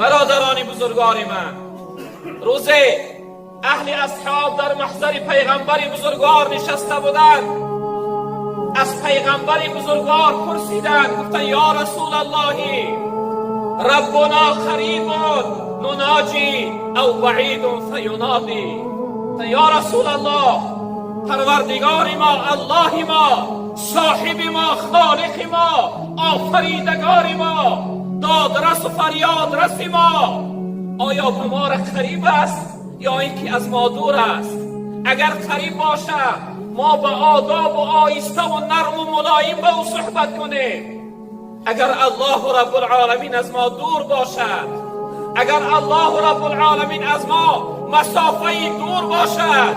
Бародарони бузургвори ман, рӯзе аҳли асҳоб дар маҳзари пайғамбари бузургвор нишаста буданд. Аз пайғамбари бузургвор пурсиданд, гуфтанд: «Ё Расулаллоҳи, Раббуно қарибун нуноҷӣ ав баъидун фаюнодӣ?» Ё Расулаллоҳ, Парвардигори мо, Аллоҳи мо, соҳиби мо, Холиқи мо, Офаридагори мо, додрасу фарёдраси мо оё ба мо қариб аст ё ин ки аз мо дур аст? Агар қариб бошад, мо ба одобу оҳиставу нарму мулоим ба ӯ суҳбат кунем. Агар Аллоҳу Раббулъоламин аз мо дур бошад, агар Аллоҳу Раббулъоламин аз мо масофаи дур бошад,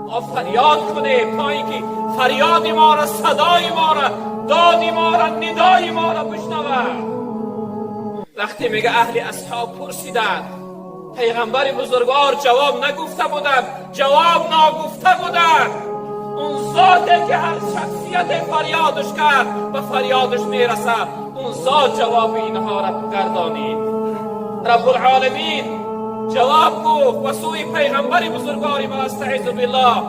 мо фарёд кунем, то ин ки фарёди моро, садои моро, доди моро, нидои моро бишнавад. Вақте, мега, аҳли асҳоб пурсиданд, пайғамбари бузургвор ҷавоб нагуфта буданд, ҷавоб ногуфта буданд. Он зоте ки ҳар шахсияте фарёдаш кард, ба фарёдаш мерасад, он зот ҷавоби инҳоро гардонид. Раббулъоламин ҷавоб гуфт ба сӯи пайғамбари бузургвори ма: «Астаъизу биллаҳ,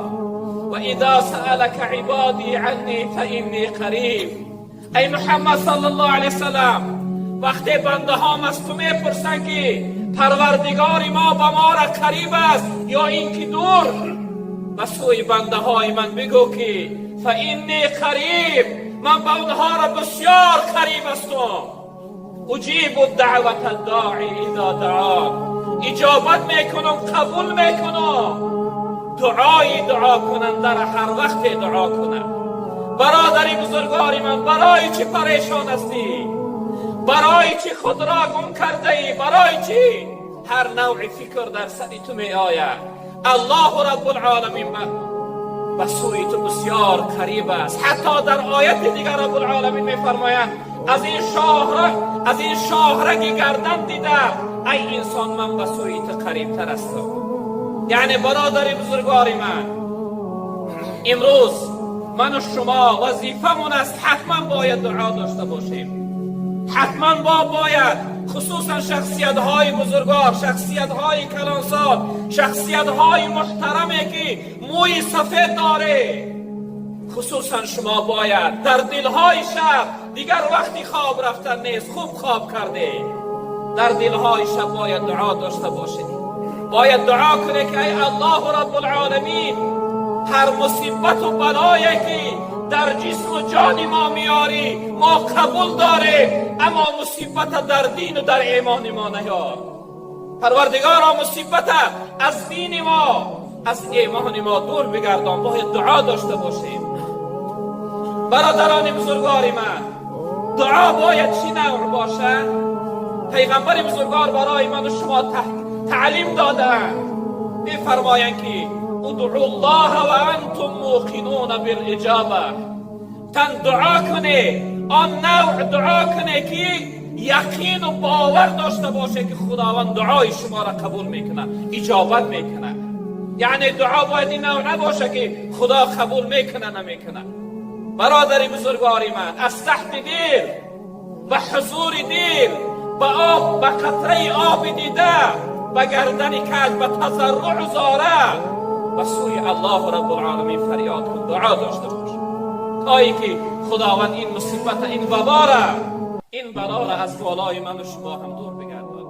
ва иза саалака ибодӣ аннӣ фаиннӣ қариб». Эй Муҳаммад саллаллоҳу алайҳи васаллам, вақте бандаҳом аз ту мепурсанд, ки Парвардигори мо ба мора қариб аст ё ин ки дур, ба сӯи бандаҳои ман бигӯ, ки фаиннӣ қариб, ман ба онҳоро бисёр қариб ҳастам. Уҷибу даъвата дои изо даъон, иҷобат мекунам, қабул мекунам дуои дуокунандаро ҳар вақте дуо кунад. Бародари бузургвори ман, барои чӣ парешон ҳастӣ? Барои чӣ худро гум кардаӣ? Барои чӣ ҳар навъи фикр дар сари ту меояд? Аллоҳу Раббулъоламин ба сӯи ту бисёр қариб аст. Ҳатто дар ояти дигар Раббулъоламин мефармоянд: «Аз ин шоҳраг, аз ин шоҳраги гардан дида, ай инсон, ман ба сӯи ту қарибтар ҳастам». Яъне, бародари бузургвори ман, имрӯз ману шумо вазифамон аст, ҳатман бояд дуо дошта бошем, ҳатман бо бояд, хусусан шахсиятҳои бузургвор, шахсиятҳои калонсол, шахсиятҳои муҳтараме, ки мӯи сафед доре, хусусан шумо бояд дар дилҳои шаб, дигар вақти хоб рафтан нест, хуб хоб карде, дар дилҳои шаб бояд дуо дошта бошед. Бояд дуо кунед, ки ай Аллоҳу Раббулъоламин, ҳар мусибату балое ки дар ҷисму ҷони мо меорӣ, мо қабул дорем, аммо мусибата дар дину дар имони мо наёр. Парвардигоро, мусибата аз дини мо, аз имони мо дур бигардон. Бояд дуо дошта бошем. Бародарони бузургвори ман, дуо бояд чӣ навъ бошад? Пайғамбари бузургвор барои ману шумо таълим додаанд, мефармоянд, ки ادعوا الله وأنتم موقنون بالإجابة. Тан дуо кунед, он навъ дуо кунед, ки яқину бовар дошта боше, ки Худованд дуои шуморо қабул мекунад, иҷобат мекунад. Яъне дуо бояд ин навъ набоша, ки Худо қабул мекунад, намекунад. Бародари бузургвори ман, аз таҳти дил, ба ҳузури дил, ба об, ба қатраи оби дида, ба гардани каҷ, ба тазарруъу зора ба сӯи Аллоҳу Раббулъоламин фарёд кун, дуо дошта бош, то ин ки Худованд ин мусибата, ин вабора, ин балора аз болои ману шумо ҳам дур бигардонад.